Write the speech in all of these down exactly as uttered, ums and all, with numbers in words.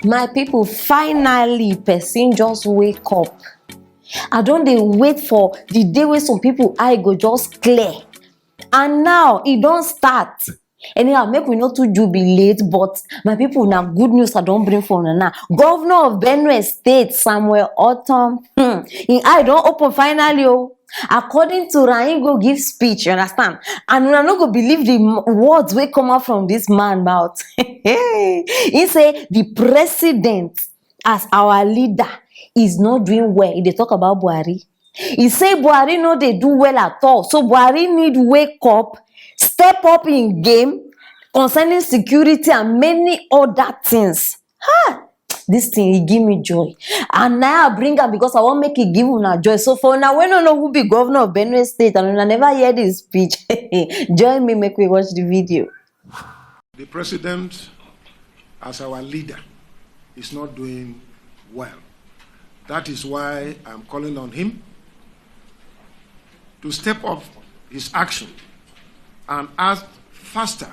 My people, finally, person just wake up. I don dey wait for the day wey some people eye go just clear. And now, e don start. Anyhow, make we no too jubilate, but my people, na good news I don bring for una now. Governor of Benue State, Samuel Ortom, hmm, im eye don open finally o. According to am, im go give speech, you understand? And una no go believe the m-, words wey come out from this man mouth. He say the president, as our leader, is not doing well. He dey talk about Buhari. He say Buhari no dey do well at all. So Buhari need wake up, step up in game concerning security and many other things. Ha! This thing, e give me joy. And now I bring am because I wan make e give una joy. So for una wey no know who be governor of Benue State and una never hear this speech, join me, make we watch the video. The president, as our leader, is not doing well. That is why I'm calling on him to step up his action and act faster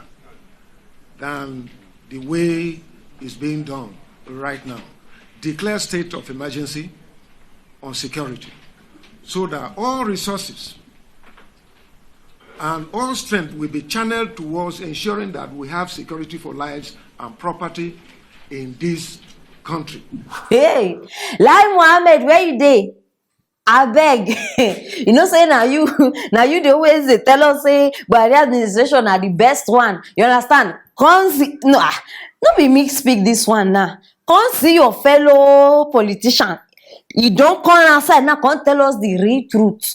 than the way it's being done right now. Declare state of emergency on security so that all resources and all strength will be channeled towards ensuring that we have security for lives and property in this country. Hey, Lai Mohammed, where you dey? Abeg, you know say na you, na you dey always dey tell us say Buhari administration na the best one. You understand? Come see, no, ah, no be me speak this one now. Come see your fellow politician. You don come outside now, come tell us the real truth.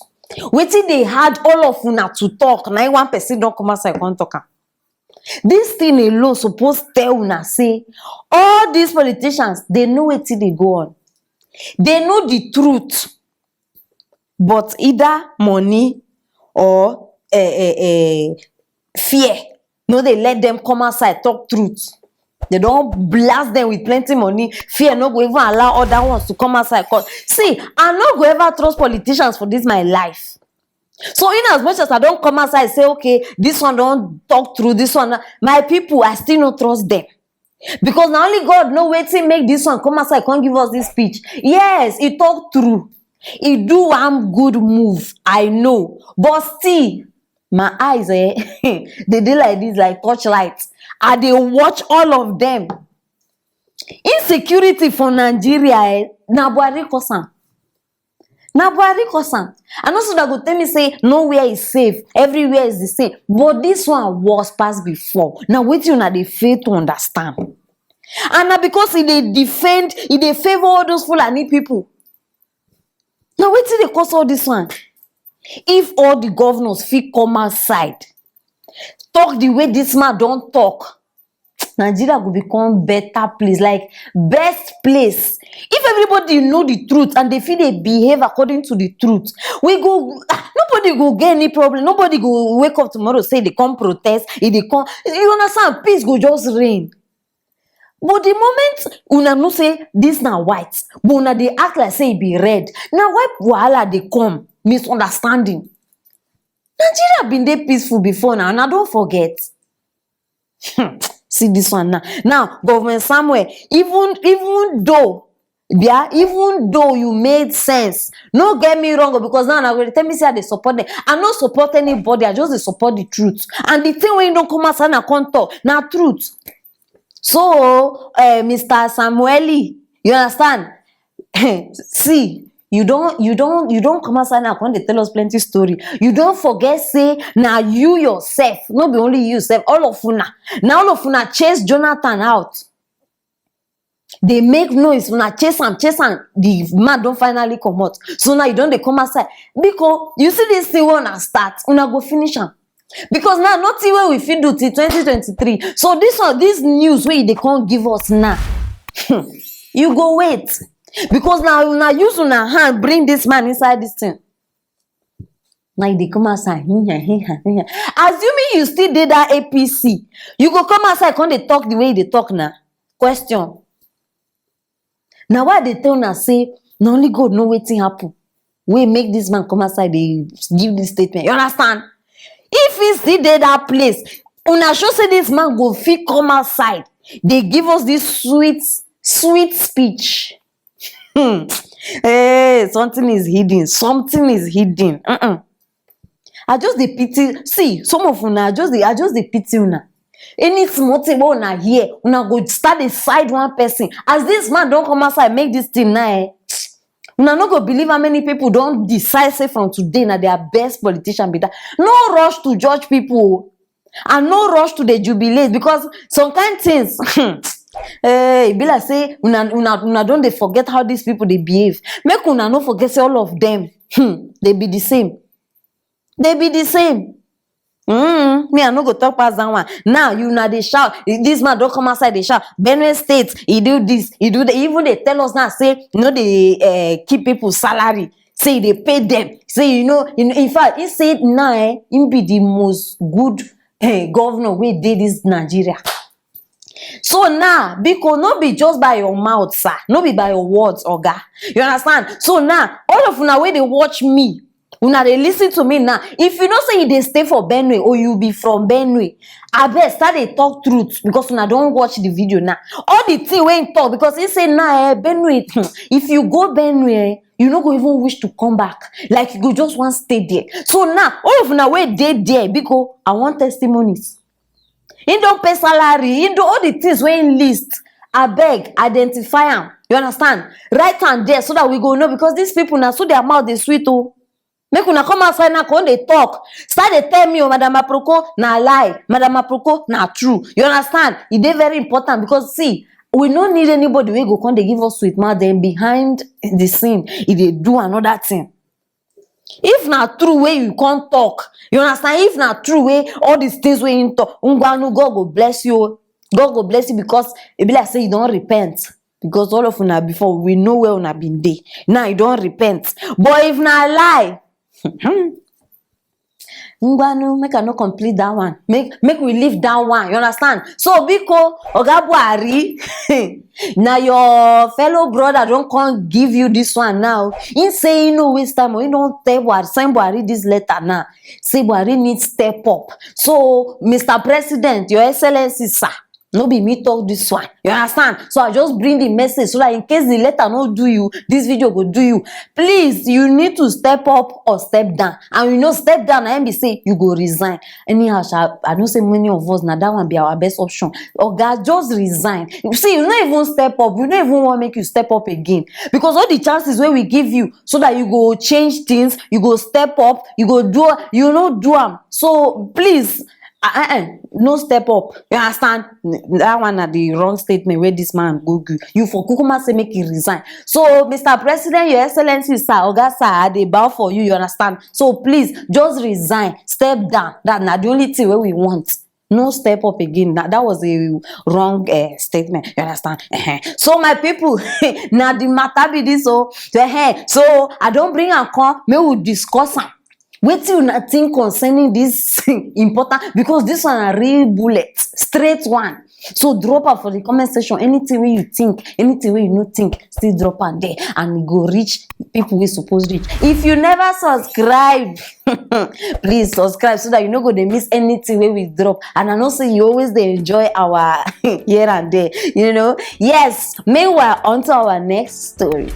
Wetin dey hard all of una to talk, na im one person don come outside come talk am. This thing alone suppose tell una say all these politicians, they know wetin dey go on. They know the truth. But either money or, eh, eh, eh, fear no dey let them come outside talk truth. They don blast them with plenty money. Fear no go even allow other ones to come outside. 'Cause see, I no go ever trust politicians for this my life. So in as much as I don come outside say, "Okay, this one don talk true, this one," my people, I still no trust them. Because na only God know wetin make this one come outside, come give us this speech. Yes, he talk true. He do one good move, I know. But still, my eyes, eh, they dey like this, like torchlight. I dey watch all of them. Insecurity for Nigeria, eh, na Buhari cause am. Na Buhari cause am. I know say una go tell me say nowhere is safe, everywhere is the same. But this one worse pass before. Na wetin una dey fail to understand. And na because e dey defend, e dey favour all those Fulani people. Na wetin dey cause all this one. If all the governors fit come outside, talk the way this man don talk, Nigeria go become better place, like, best place. If everybody know the truth and they fit dey behave according to the truth, we go, ah, nobody go get any problem. Nobody go wake up tomorrow say they come protest, e dey come. You understand? Peace go just reign. But the moment una know say this na white, but una dey act like say e be red, na why wahala dey come, misunderstanding. Nigeria been dey peaceful before now, una don forget? Hmm, see this one now. Now, Government Samuel, even, even though, yeah, even though you made sense, no get me wrong o, because now una go dey tell me say I dey support them. I no support anybody, I just dey support the truth. And the thing wey you don come outside na come talk, na truth. So, eh, Mister Samueli, you understand? See, you don, you don, you don come outside now, come dey tell us plenty story. You don forget say na you yourself, no be only you sef, all of una. Na all of una chase Jonathan out. Dey make noise, una chase am, chase am. The man don finally comot. So now you don dey come outside. Because you see this thing wey una start, una go finish am. Because now nothing wey we fit do till twenty twenty-three. So this one, this news wey you dey come give us now, you go wait. Because now una use una hand bring this man inside this thing. Now you dey come outside. Hinya, hinya, hinya. Assuming you still dey that A P C, you go come outside come dey talk the way you dey talk now. Question. Na why I dey tell una say na only God know wetin happen wey make this man come outside dey give this statement. You understand? If he still dey that place, una sure say this man go fit come outside dey give us this sweet Sweet speech. Hmm. Hey, something is hidden. Something is hidden. Mm-mm. I just dey pity. See, some of una, I just dey, I just dey pity una. Any small thing wey una hear, una go start dey side one person. As this man don come outside make this thing now, eh, una no go believe how many people don decide say from today na their best politician be that. No rush to judge people o. And no rush to dey jubilate, because some kind things, eh, e be like say una, una, una don dey forget how these people dey behave. Make una no forget say all of them, hmm, dey be the same. Dey be the same. Mm, me, I no go talk pass that one. Now, you na dey shout. This man don come outside dey shout. Benue State, he do this, he do that. He even dey tell us now say, you know, dey, eh, keep people salary. Say he dey pay them. Say, you know, in, in fact, he say now, eh, he be the most good, eh, governor wey dey this Nigeria. So now, biko, no be just by your mouth, sir. No be by your words, oga. You understand? So now, all of una wey dey watch me, una dey listen to me now. If you know say you dey stay for Benue or you be from Benue, abeg start dey talk truth, because una don watch the video now. All the thing wey he talk, because he say now, eh, Benue, if you go Benue, eh, you no go even wish to come back. Like, you go just wan stay there. So now, all of una wey dey there, biko, I want testimonies. He don pay salary, he do all the things wey he list. Abeg, identify am. You understand? Write am there so that we go know, because these people na so their mouth dey sweet o. Make una come outside now, come dey talk. Start dey tell me, oh, Madam Aproko, na lie. Madam Aproko, na true. You understand? E dey very important, because see, we no need anybody wey go come dey give us sweet mouth, then behind the scene, e dey do another thing. If na true wey you come talk, you understand? If na true wey all these things wey you talk, ngwanu, God go bless you o. God go bless you, because e be like say you don repent. Because all of una before, we know where una been dey. Now you don repent. But if na lie, ngwanu, make I no complete that one. Make, make we leave that one. You understand? So, biko, Oga Buhari, na your fellow brother don come give you this one now. He say he no waste time. He don tell Buhari, send Buhari this letter now. Say Buhari need step up. So, Mister President, Your Excellency, sir, no be me talk this one. You understand? So I just bring the message so that in case the letter no do you, this video go do you. Please, you need to step up or step down. And you know, step down, I be say you go resign. Anyhow, sha, I know say many of us, na that one be our best option. Oga, just resign. You see, you no even step up. We no even want make you step up again. Because all the chances wey we give you so that you go change things, you go step up, you go do, you no do am. So please, uh, uh, uh, no step up. You understand? That one na the wrong statement wey this man go give. You for kukuma say make he resign. So, Mister President, Your Excellency, sir, Oga, sir, I dey bow for you. You understand? So please, just resign, step down. That na the only thing wey we want. No step up again. That, that was a wrong, uh, statement. You understand? Uh-huh. So, my people, na the matter be this. So, uh-huh. So I don bring am come, make we discuss am. Wetin una think concerning this important? Because this one na real bullet, straight one. So drop am for the comment section. Anything wey you think, anything wey you no think, still drop am there, and e go reach people wey suppose reach. If you never subscribe, please subscribe so that you no go dey miss anything wey we drop. And I know say you always dey enjoy our here and there, you know. Yes, meanwhile, on to our next story.